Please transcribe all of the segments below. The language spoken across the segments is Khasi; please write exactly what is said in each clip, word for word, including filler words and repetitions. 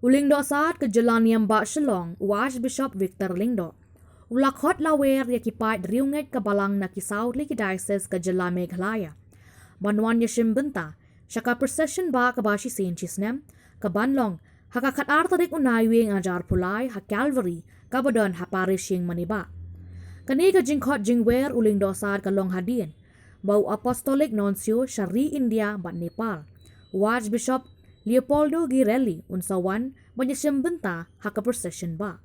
U Lyngdoh Sad ka jylla niam bah Shillong, u Archbishop Victor Lyngdoh, u la khot la wer ïa ki paid riewngeit ka balang na ki saw tylli ki diocese ka jylla Meghalaya ban wan ïashim bynta sha ka procession bah kaba shisien shisnem, kaban long ha ka khatar tarik u Naiwieng arhajar arphew lai ha Calvary kaba don ha parish Iingmane Bah. Kane ka jingkhot jingwer u Lyngdoh Sad ka long hadien ba u Apostolic Nuncio sha ri India bad Nepal, u Archbishop Leopoldo Girelli, un sa wan ban ïashim bynta ha ka procession bah.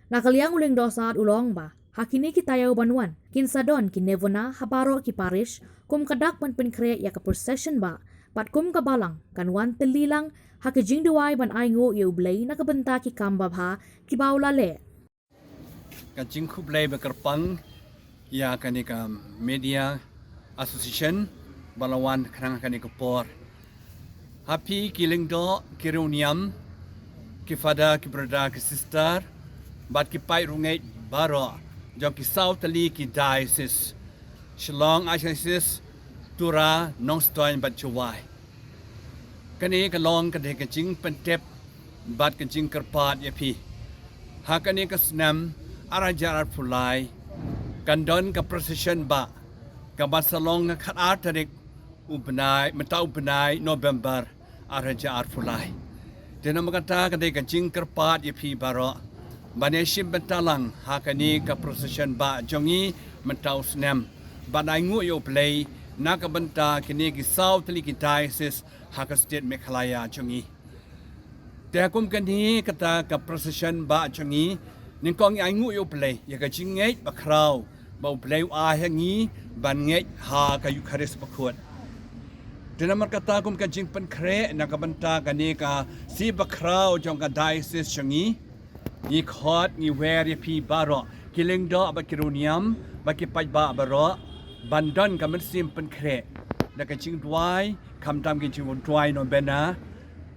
Na ka liang u Lyngdoh Sad u la ong ba ha kine ki taïew ban wan kin sa don ki novena ha baroh ki parish kum ka dak ban pynkhreh ïa ka procession bah, bad kum ka balang kan wan tylli lang ha ka jingduwai ban ainguh ïa U Blei na ka bynta ki kam babha kiba u la leh. Ka jingkhublei ba kyrpang ïa kane ka Media Association ba la wan khnang ha kane ka por. Ha phi ki lyngdoh, ki riewniam, ki father, ki brother, ki sister, bad ki paid riewngeit baroh jong ki saw tylli ki diocese, Shillong Archdiocese, Tura, Nongstoiñ bad Jowai. Kane ka long ka dei ka jingpyntip bad ka jingkyrpad ïa phi. Ha kane ka snem arhajar arphew lai kan don ka procession bah kaban sa long ha ka khatar tarik u bnai, mynta u bnai November arhajar arphew lai. Te namar kata ka dei ka jingkyrpad ïa phi baroh ban ïashim bynta lang ha kane ka procession bah jong ngi mynta u snem, ban ainguh ïa U Blei na ka bynta kine ki saw tylli ki diocese ha ka state Meghalaya jong ngi. Te ha kum kane kata ka procession bah jong ngi, nyngkong ngi ainguh ïa U Blei ïa ka jingngeit bakhraw ba U Blei u ai ha ngi ban ngeit ha ka Eukharist bakhuid. Te namar kata kum ka jingpynkhreh na ka bynta kane ka sngi bakhraw jong ka diocese jong ngi, ngi khot, ngi wer ïa phi baroh ki lyngdoh bad ki riewniam bad ki paidbah baroh ban don ka mynsiem pynkhreh da ka jingduwai, khamtam ki jingduwai novena.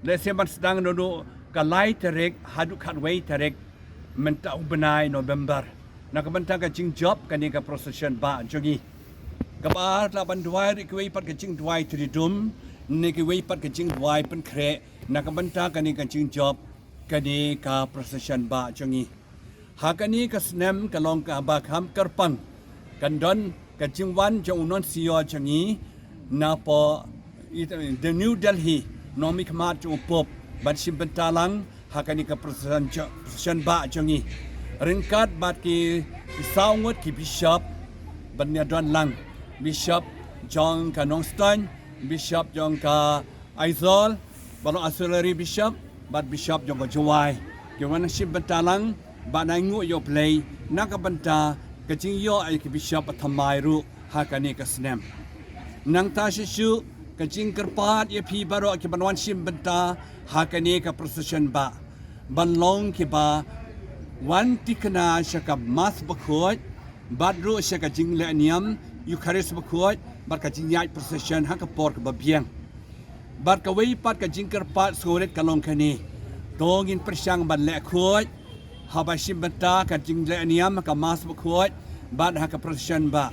Lehse ban sdang naduh ka lai tarik haduh khatwei tarik mynta u bnai November. Na ka bynta ka jingjop kane ka procession bah jong ngi. Kaba ar, lah ban duwai ruh kiwei pat ka jingduwai tridum ne kiwei pat ka jingduwai pynkhreh na ka bynta kane ka jingjop kane ka procession bah jong ngi. Ha kane ka snem ka long kaba kham kyrpang, kan don ka jingwan jong u Nuncio jong ngi napoh i, the New Delhi, nongmihkhmat jong u Pope, ban shim bynta lang ha kane ka procession jo-, procession bah jong ngi ryngkat bad ki, ki saw ngut ki bishop ban ïadon lang, bishop jong ka Nongstoiñ, bishop jong ka Aizawl, ba long auxiliary bishop bad bishop jong ka Jowai, ki wan shim bynta lang ban ainguh ïa U Blei na ka bynta ka jingïoh ïa ki bishop bathymmai ruh ha kane ka snem. Nangta shisha ka jingkyrpad ïa phi baroh kiban wan shim bynta ha kane ka procession bah ban long kiba wan thikna sha ka Mass bakhuid bad ruh sha ka jingleh niam Eukharist bakhuid bad ka jingïaid procession ha ka por kaba biang. Bad kawei pat ka jingkyrpad sngewrit ka long kane, to ngin pyrshang ban leh khuid haba shim bynta ka jingleh niam ha ka Mass bakhuid bad ha ka procession bah.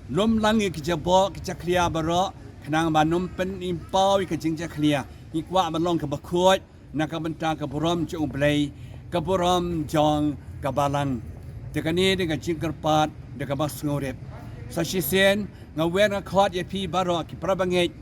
Lum lang ïa ki jaboh ki jakhlia baroh khnang ban ym pynïmpaw ïa ka jingjakhlia. Ngi kwah ban long kaba khuid na ka bynta ka burom jong U Blei, ka burom jong ka balang. Te kane dei ka jingkyrpad da kaba sngewrit. Sa shisien nga wer nga khot ïa phi baroh ki para bangeit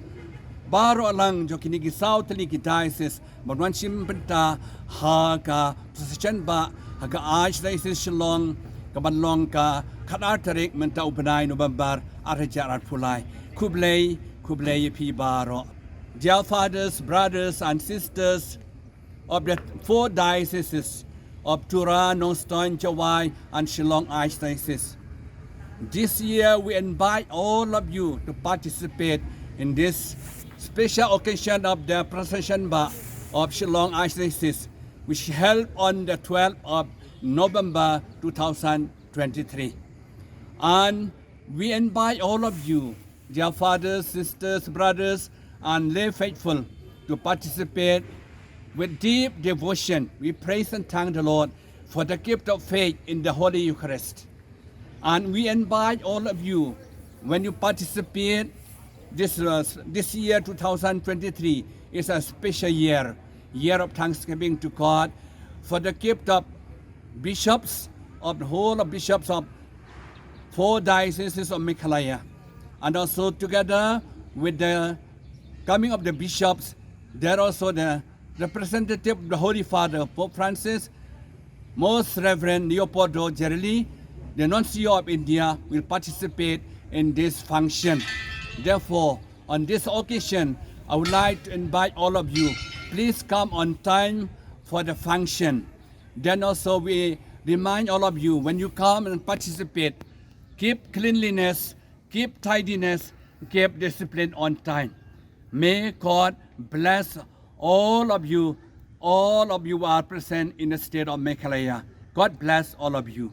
baroh lang jong kine ki saw tylli ki diocese ban wan shim bynta ha ka procession bah ha ka Archdiocese Shillong, kaban long ka khatar tarik mynta u bnai November arhajar arphew lai. Khublei, khublei ïa phi baroh. Dear fathers, brothers and sisters of the four dioceses of Tura, Nongstoiñ, Jowai and Shillong Archdiocese, this year we invite all of you to participate in this special occasion of the procession bah of Shillong Archdiocese, which held on the twelfth of November two thousand twenty-three. And we invite all of you, dear fathers, sisters, brothers, and lay faithful, to participate with deep devotion. We praise and thank the Lord for the gift of faith in the Holy Eucharist. And we invite all of you, when you participate, This, uh, this year, two thousand twenty-three, is a special year, year of thanksgiving to God for the gift of bishops, of the whole of bishops of four dioceses of Meghalaya. And also, together with the coming of the bishops, there also the representative of the Holy Father, Pope Francis, Most Reverend Leopoldo Gerelli, the Nuncio of India, will participate in this function. Therefore, on this occasion, I would like to invite all of you, please come on time for the function. Then also, we remind all of you, when you come and participate, keep cleanliness, keep tidiness, keep discipline on time. May God bless all of you, all of you are present in the state of Meghalaya. God bless all of you.